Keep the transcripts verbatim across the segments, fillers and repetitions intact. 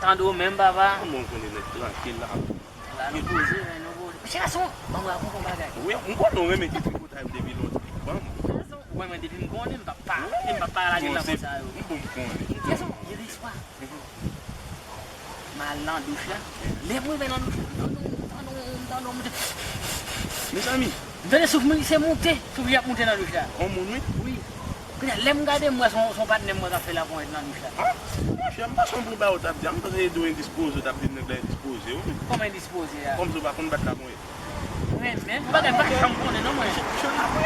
Tande w menm, papa. Kòman w konnen nèg trankil la? La, nou poze, men nou poze. Mesye gason, ban m rakonte yon bagay. Wi, m konnen w renmen ti tripotay depi lontan. Ban m. Gason, ou wè mwen depi m konnen, m p ap pale, m p ap pale lage nan konsa yo. M bon, m konnen. Gason, gen lespwa. M al nan douch la. Lè m rive nan douch la, m tande yon, m tande yon, m tande yon moute. Mezanmi. M tande souf mwen, se moute, souf li ap moute nan douch la. On moun, wi. Wi. Kounye a, lè m gade, m wè se yon, se yon patnè m wè k ap fè laponyèt nan douch la. Ah, monchè, m pa sonje pou ba ou t ap di a, m panse se de ou endispoze, ou t ap di nèg la endispoze, wi. Kòman endispoze a? Kòmsi ou pa konn bat laponyèt. Mwen menm, bagay m pa janm konnen non, mwen. Apre,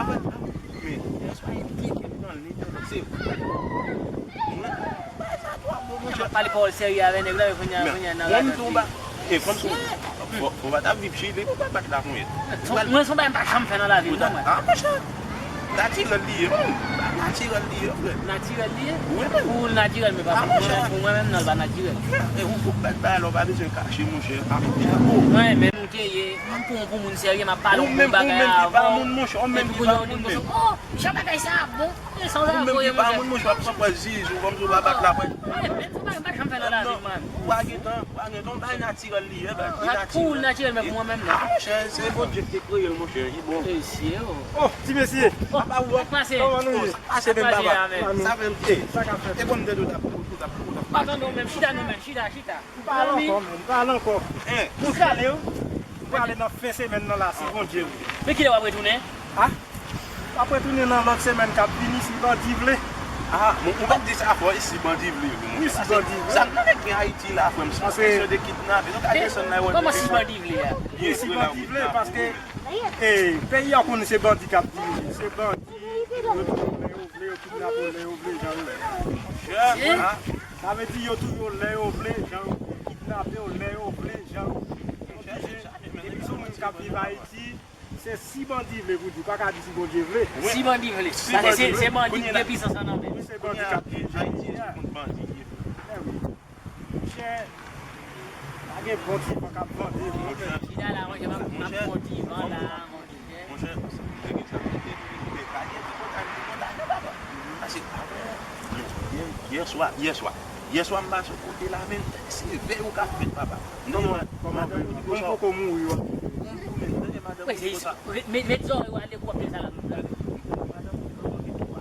apre, apre, men, yon swa enplike m nan li, se vre. Mwen, bagay sa twò bon, monchè. Pale pawòl serye avè nèg la, men kounye a, kounye a nan radòt li. E kòmsi ou, ou, ou pa t ap viv Chili, ou pa bat laponyèt. Mwen, se yon bagay m pa janm fè nan lavi m, non, mwen. Ah, monchè. Natirèl li ye, wi. Natirèl li ye, frè. Natirèl li ye? Wi, men. Pou ou, l natirèl, men pa pou mwen, pou mwen menm, non, l pa natirèl. E ou, ou bat bagay la, ou pa bezwen kache, monchè. Mwen, men nou te ye, m pran w pou moun serye, m ap pale yon bon bagay avè w. Ou menm, ou menm ki pa moun, monchè, ou menm ki pa moun, men. Oh, jan bagay sa a bon. Ou menm ki pa moun, monchè, w ap pran pòz jij ou kòmsi w pa bat laponyèt. Ou pa janm fè nan lavi, man. Ou pa gen tan, ou pa gen tan, bay natirèl li ye, bay li natirèl. Pou ou natirèl, men pou mwen menm, non. Ah, monchè, se Bondye ki te kreye l, monchè, li bon. Mesye, oh. Oh, ti mesye. Oh, apa ou, kòman nou ye? Sa pase menm, papa? Sa fè m, e, e bon, m te di w t ap, ou t ap, ou t ap. Pa tande w menm, chita nou menm, chita, chita. M pa al ankò, men, m pa al ankò. Hein? M prale, wi. M prale nan fen semèn nan la, si Bondye vle. Men kilè w ap retounen? Ah? M ap retounen nan lòt semèn k ap vini, si bandi vle. Ah, bon, ou pa t di sa fò, e si bandi vle, wi, monchè. Wi, si bandi vle. Sa n ap gen Ayiti la, frè m, se yon kesyon de kidnape. Nou ka desann la, kòman si bandi vle a? Wi, si bandi vle, paske, e, peyi a konnen se bandi k ap dirije. Se bandi, yo touye w lè yo vle, yo kidnape w lè yo vle, jan yo vle. Sa vle di yo touye w lè yo vle, jan yo vle, kidnape w lè yo vle, jan yo vle. Oblije, depi se yon moun k ap viv Ayiti, se si bandi vle pou di, pa ka di si Bondye vle. Si bandi vle. Paske se, se bandi ki gen pisans an nan men. Wi, se bandi k ap dirije. Ayiti se kont bandi ye. Monchè, pa gen bon ti van k ap vande, monchè. Chita la, monchè, m ap, m ap pran ti van la, monchè. Monchè, nèg sa mete, mete, pa gen ti kontak, ti kontak, non, papa. Pase, yè, yè swa, yè swa. Yè swa, m pase yon kote la, men, se vèy ou ka fèt, papa. M tande madanm ou di konsa. Ou poko mouri, w ap. Ou menm, tande madanm ou di konsa. Met, met zòrèy ou ale, w ap fè sa la, nou. Madanm ou di konsa.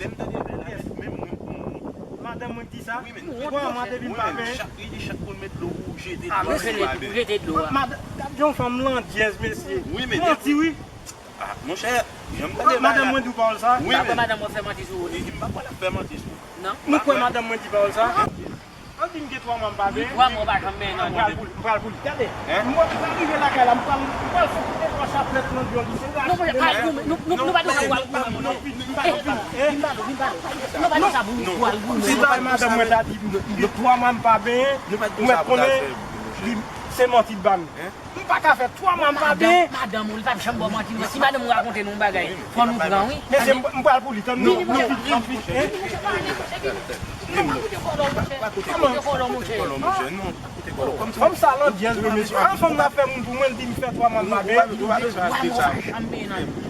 Lè m tande bagay la, menm mwen pou mwen. Madanm mwen di sa? Wi, men. Twa mwa depi m pa benyen. Chak, li di chak pou l met dlo pou jete dlo a. Ah, men se li pou jete dlo a. Madanm, gad yon fanm landyèz, mesye. Wi, men. Manti, wi. Ah, monchè, jan m tande bagay la. Madanm mwen di w pawòl sa? Wi, men. Apre madanm mwen fè manti sou ou, non? M pa kwè l ap fè manti sou ou. Non. Nou kwè madanm mwen di pawòl sa? An di m gen twa mwa m pa benyen. Wi, twa mwa w pa janm benyen nan. M pral pou li, m pral pou li. Gade, mwen m pral rive lakay la, m pral, m pral fè de twa chaplèt nan djòl li. Se rache. Non, monchè, pa goumen, nou, nou, nou pa dwe sa pou al goumen, monchè. Vin ba nou, vin ba nou. Nou pa dwe sa pou al goumen. Si bay madanm mwen ta di m, gen twa mwa m pa benyen, ou mèt konnen, li, se manti l ba nou. M pa ka fè twa mwa m pa benyen. Madanm ou, li p ap janm ba w manti, non. Si madanm ou rakonte nou yon bagay, fò nou pran, wi. Mesye, m, m pral pou li, tann nou. Non, non, non. Fanm sa landyèz, wi, mesye. An fanm nan ap fè moun pou mwen, l di m fè twa mwa m pa benyen.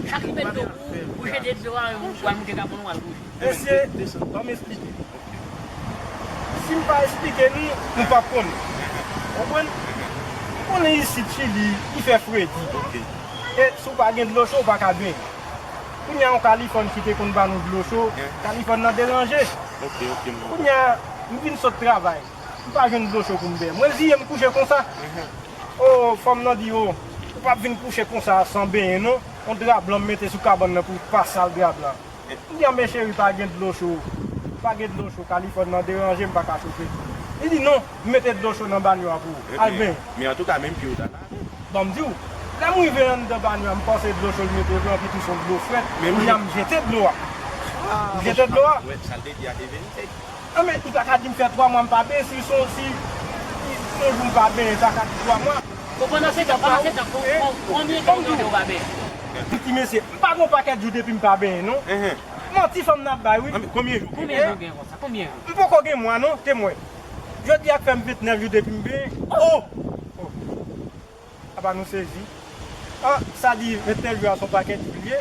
Chak li met dlo pou jete dlo a, ou al moute kapon, ou al kouri. Mesye, ban m esplike. Si m pa esplike nou, nou p ap konnen. Konprann? M konnen isit Chili, li fè fredi. E si w pa gen dlo cho, w pa ka benyen. Kounye a, yon Kalifòn ki te konn ba nou dlo cho, Kalifòn nan deranje. Kounye a, m vin sot travay. M pa jwenn dlo cho pou m benyen. Mwen ziye m kouche konsa. O, fanm nan di, o, ou p ap vin kouche konsa san benyen, non. Yon dra blan m mete sou kabann nan pou pa sal dra blan. M di, anben cheri, pa gen dlo cho. Pa gen dlo cho, Kalifòn nan deranje, m pa ka chofe. Li di, non, m mete dlo cho nan banyo a pou ou. Al benyen. Men antouka, menm pye w ta lave. Ban m di w, lè m rive anndan banyo a, m panse dlo cho l mete vre, anpi tou se yon dlo frèt. Kounye a, m jete dlo a. M jete dlo a. Sa l te di a te verite. Anben, ou pa ka di m fè twa mwa m pa benyen, si se, si, si yon jou m pa benyen, sa ka di twa mwa. Bon, pandan se tan, pandan se tan, kon-, kon-, konbyen tan w tande w pa benyen? Ti mesye, m pa gen yon pakèt jou depi m pa benyen, non. Manti fanm nan ap bay, wi. Anben, konbyen jou? Konbyen jou w gen konsa? Konbyen jou? M poko gen mwa, non, temwen. Jodi a k fè m ventnèf jou depi m benyen. Oh! Apa nou sezi? Ah, sa di ventnèf jou a se yon pakèt jou l ye.